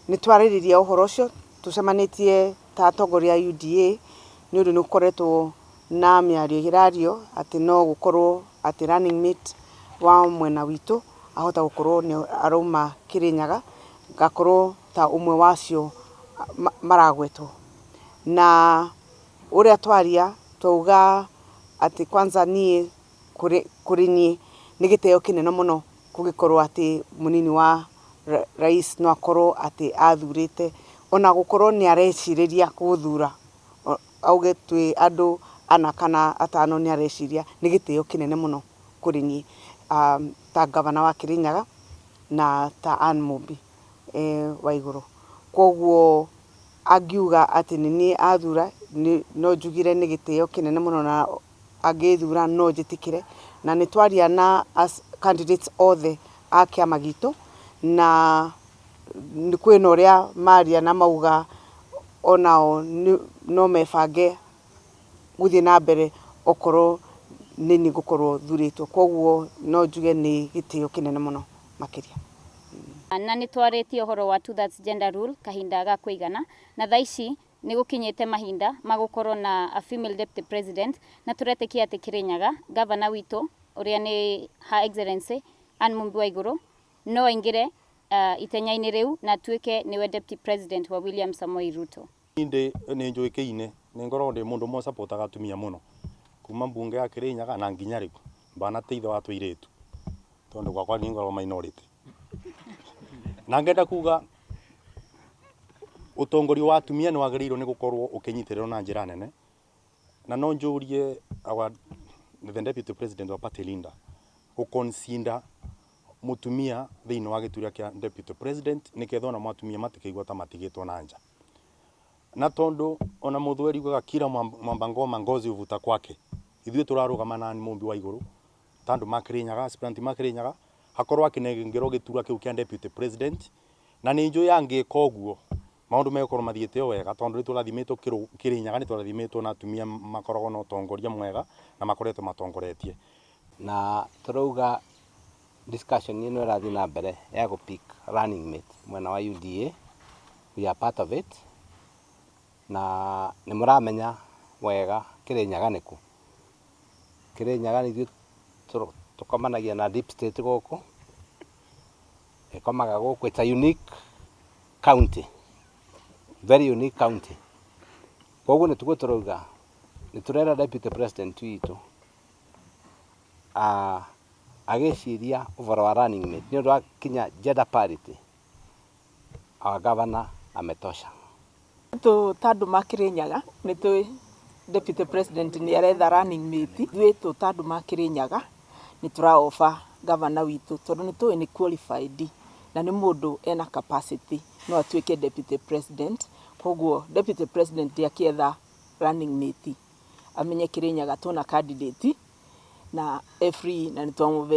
Nĩ twarĩrĩria ũhoro ũcio tũcemanĩtie ta atongoria a UDA, nĩ ũndũ nĩ gũkoretwo na mĩario ĩrario atĩ no gũkorwo atĩ running mate wa mwena witũ ahota gũkorwo nĩ arauma Kirinyaga, ngakorwo ta ũmwe wacio maragwetwo. Na ũrĩa twaria twauga atĩ kwanza niĩ kũrĩ niĩ nĩ gĩtĩo kĩnene mũno kũgĩkorwo atĩ mũnini wa rais no akorwo atĩ athurĩte, ona gũkorwo nĩ arecirĩria gũthura, auge twĩ andũ ana kana atano nĩ areciria, nĩ gĩtĩo kĩnene mũno kũrĩ niĩ ta gavana wa Kirinyaga na ta Ann Mumbi Waigũrũ. Koguo angiuga atĩ nĩ niĩ athura, no njugire nĩ gĩtĩo kĩnene mũno, na angĩthura no njĩtĩkĩre. Na nĩ twaria na as candidates othe a kĩama gitũ, na kwĩna ũrĩa maria na mauga onao no mebange gũthiĩ na mbere okorwo nĩ niĩ ngũkorwo thurĩtwo. Koguo no njuge nĩ gĩtĩo kĩnene mũno makĩria. Na nĩ twarĩtie ũhoro wa two thirds gender rule kahinda ga kũigana, na thaa ici nĩ gũkinyĩte mahinda ma gũkorwo na a female deputy president, na tũretĩkia atĩ Kirinyaga gavana witũ ũrĩa nĩ Her Excellency Anne Mumbi Waigũrũ no aingĩre itenya-inĩ rĩu na atuĩke nĩwe deputy president wa William Samoei Ruto. Ndĩ nĩ njũĩkaine nĩ ngoragwo ndĩ mũndũ ũmwe ũcapotaga atumia mũno kuma mbunge ya Kirinyaga na nginya rĩu mbana teitho wa tũirĩtu, tondũ gwakwa niĩ ngoragwo minority. Na ngenda kuga ũtongoria wa atumia nĩ wagĩrĩirwo nĩ gũkorwo ũkĩnyitĩrĩrwo na njĩra nene, na no njũrie our the deputy president wa party leader gũconsider mũtumia thĩinĩ wa gĩturwa kĩa deputy president, nĩgetha ona atumia matikaigua ta matigĩtwo na nja. Na tondũ ona mũthweri ugaga kila mwamba ngoma ngozi uvuta kwake, ithuĩ tũrarũgama na Mumbi wa Igũrũ ta andũ ma Kirinyaga, aspirant ma Kirinyaga, hakorwo akĩnengerwo gĩturwa kĩu kĩa deputy president. Na nĩ njũĩ angĩka ũguo maũndũ megũkorwo mathiĩte o wega, tondũ nĩ tũrathimĩtwo Kirinyaga, nĩ tũrathimĩtwo na atumia makoragwo na ũtongoria mwega na makoretwo matongoretie. Na tũrauga discussion ĩno ĩrathiĩ na mbere ya gũ pick running mate mwena wa UDA, we are part of it, na nĩ mũramenya wega Kirinyaga nĩkũ. Kirinyaga nĩ ithuĩ tũkomanagia na deep state gũkũ, ĩkomaga gũkũ. It's a unique county, very unique county. Koguo nĩ tũguo tũrauga nĩ tũrera deputy president witũ agĩciria ũhoro wa running mate nĩ ũndũ wa kinya gender parity, our governor ametosha. Tũ ta andũ ma Kirinyaga nĩ tũĩ deputy president nĩ aretha running mate. Ithuĩ tũ ta andũ ma Kirinyaga nĩ tũra offer governor witũ, tondũ nĩ tũĩ nĩ qualified na nĩ mũndũ ena capacity no atuĩke deputy president. Koguo deputy president akĩetha running mate amenye Kirinyaga tũna candidate na e free na nĩ twamũbea.